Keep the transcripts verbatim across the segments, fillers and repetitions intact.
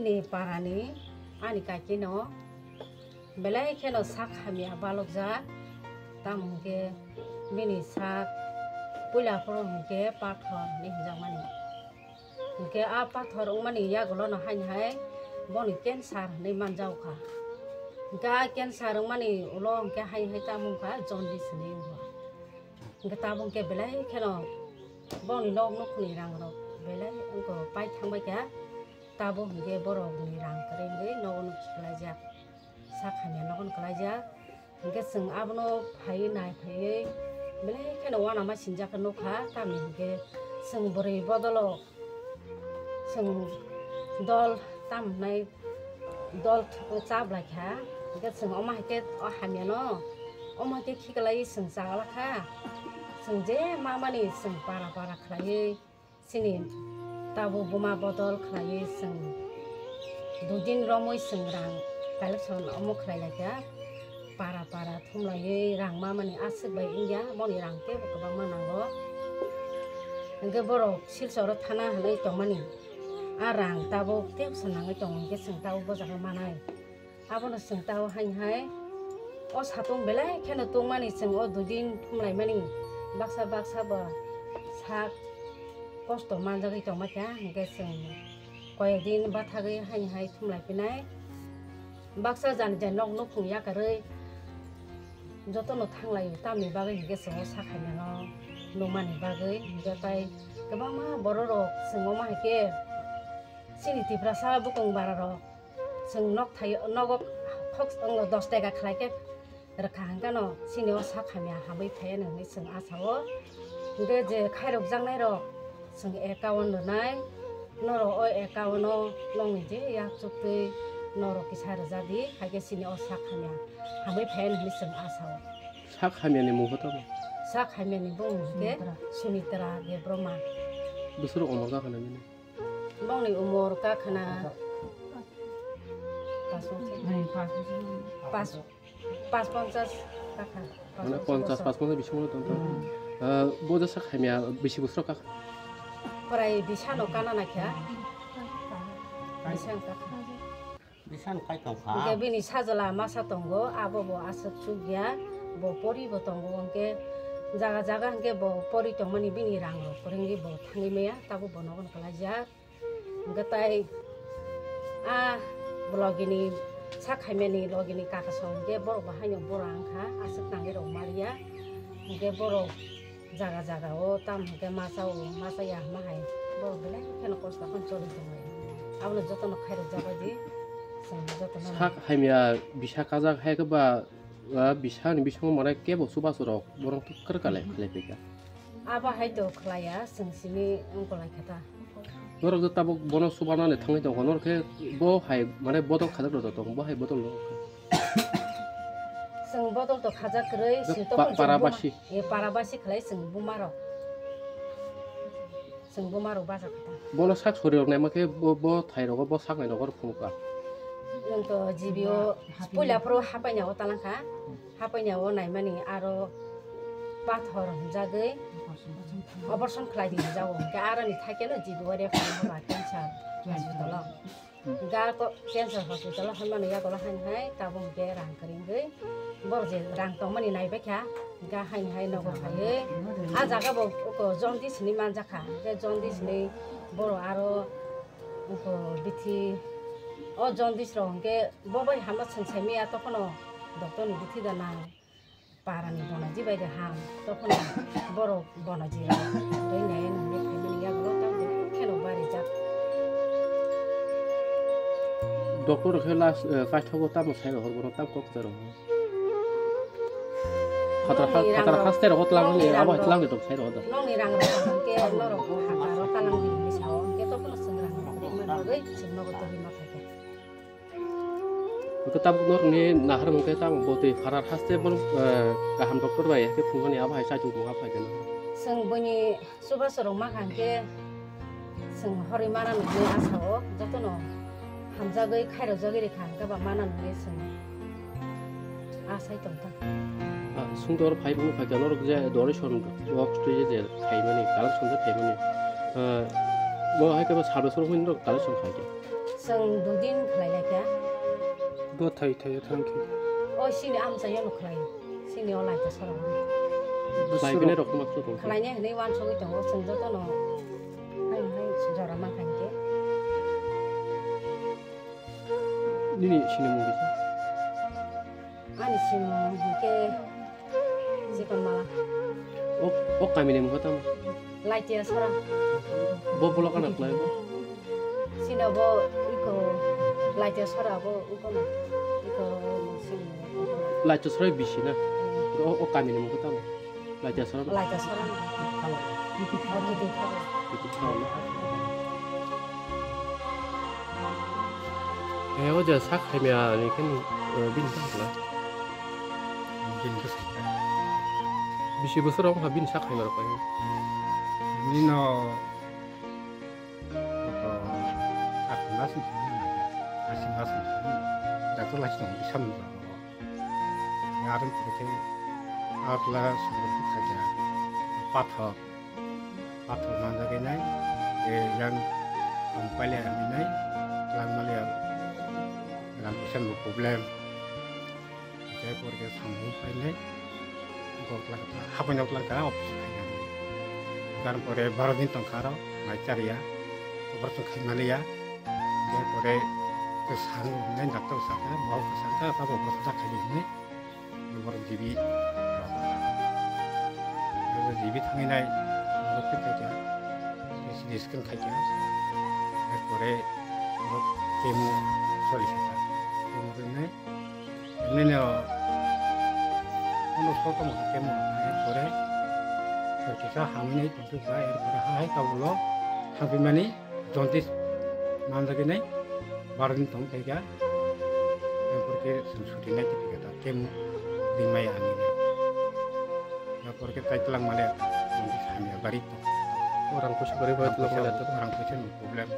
Ni parani ani kakino belai kheno sak hamya balokjak, tamo hwnkhe bini sak puila phuru hwnkhe pathor hinwi hwnjakmani. Hwnkhe a pathor wngmani yagulono haini hai boni cancer hinwi manjak kha. Hwnkhe a cancer wngmani ulo hwnkhe haini hai tamo wngkha jaundice hinwi wngkha. Hwnkhe tabuk hwnkhe belai kheno boni nok nukhungni rangrok belai wngkha pai thangbai kha. Tabuk hwnkhe borokni rang kwrwi wngwi nogo nuk kwlaijak. Sak hamya nogo nuk kwlaijak. Hwnkhe chwng abono phaiwi nai phaiwi belai kheno uanama sinjak khe nukha. Tamni hwnkhe chwng bwrwi bodolo chwng dol tamo hwnai dol th-, cha bwlai kha. Hwnkhe chwng omo hai khe o hamyano omo hai khe khiklaiwi chwng chagla kha. Chwng je mamani chwng para para khlaiwi chini tabuk buma bodol khlaiwi chwng dudin romwi chwng rang collection omo khlai lai kha. Para para thumlaiwi rang mamani aswk bai wngya, boni rang teibo kwbangma nango. Hwnkhe borok Silcharo thana hinwi tongmani, a rang tabuk teibo se nangwi tongo, hwnkhe chwng tabuk bo jaga manai. Abono chwng tabuk haini hai o satung belai kheno tungmani, chwng o dudin thumlaimani baksa baksa bo sak kosto manjagwi tongma kha, hwnkhe chwng koyek din bathagwi haini hai thumlai phinai. Baksa jani jani nok nukhung yakarwi jotono thanglai tamni bagwi hwnkhe chwng o sak hamyano nukmani bagwi. Hwnkhe tai kwbangma bororok chwng omo hai khe chini Tiprasa bukung bararok chwng nok thai-, nogo khok dos taka khlai khe rwkha hwnkhe no chini o sak hamya hamwi phaiya hinwi chwng asa o. Hwnkhe je khairokjaknai rok chwng account rwnai, norok o account o nongni je yak chuktwi norok kisa rwjadi, haikhe chini o sak hamya hamwi phaiya hinwi chwng asa o. Sak hamyani mungkha tamo? Sak hamyani bumung hwnkhe Sumitra. Sumitra Debbarma. Bwswk umor kakhana bini? Bongni umor kakhana pas, pas, pas ponchas kakha. Mane ponchas, pas ponchas bisingo tong tong. Hmm. Ah, bo jesa khaimya bisi bosor kakha? Prai bisano kana nakha. Bisan kakha. Bisan kai tongkha. Hwnkhe bini sajla masa tongo, abo bo aswk chukya, bo pori bo tongo, hwnkhe jaga jaga hwnkhe bo pori tongmani bini rang rok kwrwngwi bo thangwi maya, tabuk bo nogo kwlaijak. Hwnkhe tai a logini sak khaimani logini kaka song hwnkhe borok bo haino bora wngkha, aswk nangwi rok maliya. Hwnkhe borok jaga jaga o tamo hwnkhe masa o masa ya hwnma hai borok belai kheno kosto kheno choli tonglaio. Abono jotono khairok jabaidi chwng jotono. Sak hamya bisa kajak hai khe ba, ah, bisa ni bisingo mane kebo chubachu rok borok kwrwk kalai khalai phaikha. Abo hai to khlaiya, chwng simi wngkolaikha ta. Norok je tabuk bono chubanani thangwi tongkha, norok khe bo hai mane bodol khajak rwjak tongo, bo hai bodol no. Chwng bodol to khajak kwrwi, chwng to pa-, chwng buma-, parabasi. E, parabasi khlai chwng buma rok. Chwng buma rok bacha kha ta. Bono sak sori rok naima khe bo, bo thai rogo, bo sak nai rogo phunukha. Nwng to G B o puila phuru hapaina o talangkha. Hapaina o naimani aro pathor hwnjagwi operation khlai di hwnjago. Hwnkhe aroni thaikhe no G B o refer hwnba cancer hospital o. Ga ko cancer hospital o hwnmani yagulo haini hai tabuk hwnkhe rang kwrwngwi borok je rang tongmani naibaikha, ga haini hai nogo phaiwi. A jaga bo oko jaundice hinwi manjakha, hwnkhe jaundice hinwi borok aro oko bithi o jaundice rok hwnkhe bo bai hama chwng saimaya tokhono doctor ni bithi da nang. Parani bono jibai de ham, tokhono borok bono jira. Tei nai nungni phaimani yagulo tamo kheno barijak. Doctor khe last, eh, kaithogo tamo sai rohor bono tam kok jaro. Phatar ha-, nongni phatar rang haste rohor tlang nongni ni, abo rang tlang ni dok sai rohor da. Nongni rang rok hwnkhe norok phatar ro talang di ni sao, hwnkhe tokhono chwng rang rok rimani bagwi chwng nogo tongwi ma phaikha. Hwnkhe tabuk norokni nahar hwnkhe tamo bo twi pharar haste bono, eh, kaham doctor bai khe phunukmani abo hai chaichung tongma phaikhe no. Chwng buini chubachu rok ma kha hwnkhe chwng horwi mana nuknai asa o jotono hamjagwi khairokjagwi rikha hwnkhe ba mana nuknai chwng asai tongkha. Ah, sungtor phai phunuk phaikhe norok je donation box twi je khaimani, collection je khaimani, ah, bo hai khe bo sal bwswk hwnwi norok collection khaikhe. Chwng dudin khlai lai kha. Bo thai thai thang khe. O sini amchai no khlai. Sini o lai ta sora. Khlai bini rok ma khlai tong. Khlai ne hwnwi wan sogwi tongo chwng joto no. Hai hai jora ma khan khe. Nini sini mung bisa. Ani simung hwnkhe Chikon Mala. O, o kamini mung khe tamo? Laitia Sora. Bo block ano khlai bo? Sino bo iko Laitia Sora bo iko na. Iko sini. Laitia Sora bisi na? Hmm. O, o kamini mung khe tamo? Laitia Sora. Laitia Sora. Kiti thao. Kiti thao. Eh, o ja sak hai mia ni khen, eh, bini sak la. Bini sak. Bisi bosor wng ha bini sak hai ma rok pai. Nino Koto kathum na sing sini, asing asing sini, dato lasi tong bisa nung jago. Yarung pura khe atla sumber khaja, pathor, pathor manjak nai, e yang ang paile ang nai, lang mali ang, rang kusen bo problem. Hingke pore khe samung painai, gok lang kha, hapoino lang kha, office khainani. Gan pore baro din tong kha aro, mai chariya, operation khai maliya. Hingke pore kwsang hinai doctor sakha, bo kwsang kha, abo operation ta khaidi hinai, borok G B rok kha. Abo G B thanginai, borok khe khaikha, C T scan khaikha, hingke pore borok chemo sori kha, chemo rinai. Nini o, ono sotong kemo, erpore, kisa hamni tongthok ba, erpore hai kabulo, thangpimani, jaundice, manjak nai, baro din tong thai kha, erpore khe chwng suti nai tongthok kha, kemo, rimai ani. Yapor khe tai twlang male, hamya bari to. O rang puisa bari bai twlang male to. Rang puisa ni problem.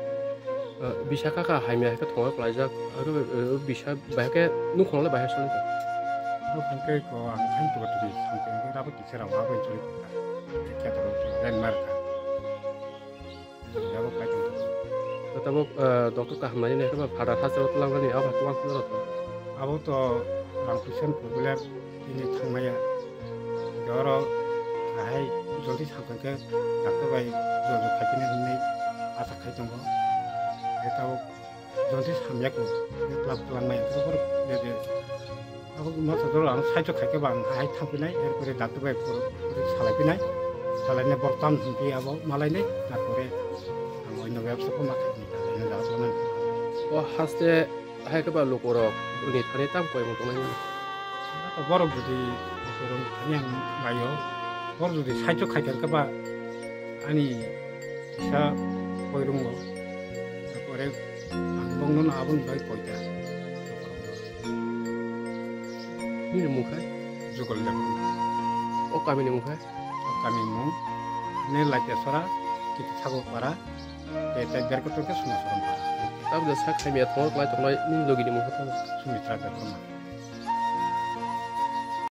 Eh, bisa kaka hamya khe thongwi klaijak. Aro, eh, bisa bai khe nukhung le bai soli to. Nukhung khe ko ang thain tuba tubi samteng khe rabo teacher rao abo soli ta. Khe to ren mar kha. Abo kaitor. Tabuk, eh, doctor kaham nai nai khe ba phada thachi rok twlang nani abo hai kwbang kheno rok. Abo to rang puisa ni problem tini thang maya. Oro ahai jodi sakha khe doctor bai jodi khaipini hinwi asa khai tongo. Tabuk jodi samya ko twlang maya khe bor de de. Abo ma sador ang saicho khaikhe ba ang hai thangpinai, erpore doctor bai pore salaipinai, salainai bor tam hinphi abo malainai, tarpore ang oino bebsa ko ma khaipinai, ino jaga tongna. O haste hai khe ba lukurok ni thani tam koi mung tongnai. Borok jodi lukurok ni thani ang laio, borok jodi saicho khaikhe ba ani kisa koi rungo, tarpore ang bongno aboni bai koi ta. Nini mung khe? Jugol Debbarma. O kami ni mung khe? O kami mung ne Laitia Sora, Kiti Thago Para, tei, tei Berkotor khe Sona Soron Para. Tabuk sak khaimya thongor klai tongnai nini logi ni mung khe tamo? Sumitra Debbarma.